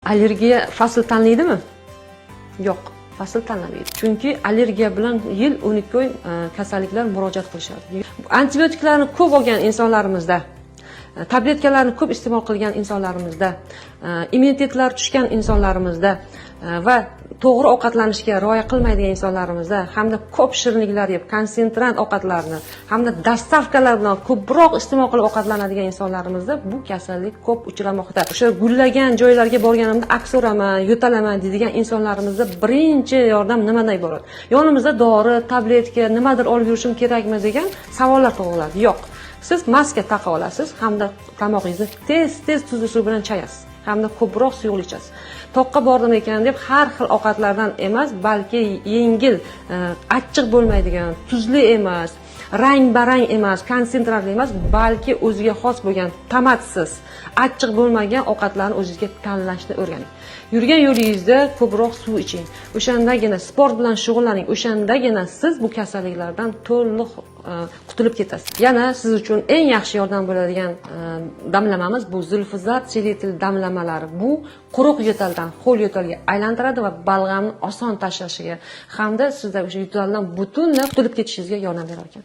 Allergiya fasl tanlaydimi? Yo'q, fasl tanlamaydi, chunki allergiya bilan yil 12 oy kasalliklar murojaat qilishadi. Antibiotiklarni ko'p olgan insonlarimizda, tabletkalarni ko'p iste'mol qilgan insonlarimizda, immunitetlari tushgan insonlarimizda va to'g'ri ovqatlanishga rioya qilmaydigan insonlarimizda hamda ko'p shirinliklar yeb, konsentrat ovqatlarni hamda доставка lar bilan ko'proq iste'mol qilib ovqatlanadigan insonlarimizda bu kasallik ko'p uchramoqda. O'sha gullagan joylarga borganimda aksiraman, yo'talaman deydigan insonlarimizda birinchi yordam nimadan iborat? Yonimizda dori, tabletka, nimadir olib yurishim kerakmi degan savollar tug'iladi. Yo'q, siz maska taqa olasiz hamda tomog'ingizni tez tez tuzli suv bilan chayasiz hamda ko'proq suyuqlik ichasiz. Toqqa bordim ekan deb har xil ovqatlardan emas, balki yengil, achchiq bo'lmaydigan, tuzli emas, rang barang emas, konsentratli emas, balki o'ziga xos bo'lgan tomatsiz, achchiq bo'lmagan ovqatlarni o'zingizga tanlashni o'rganing. Yurgan yo'lingizda ko'proq suv iching, o'shandagina sport bilan shug'ullaning, o'shandagina siz bu kasalliklardan to'liq qutulib ketasiz. Yana siz uchun eng yaxshi yordam bo'ladigan damlamamiz bu Zulfizar Selitil damlamalari. Bu quruq yo'taldan ho'l yo'talga aylantiradi va balg'amni oson tashlashiga hamda sizda o'sha yo'taldan butunlay qutulib ketishingizga yordam berar ekan.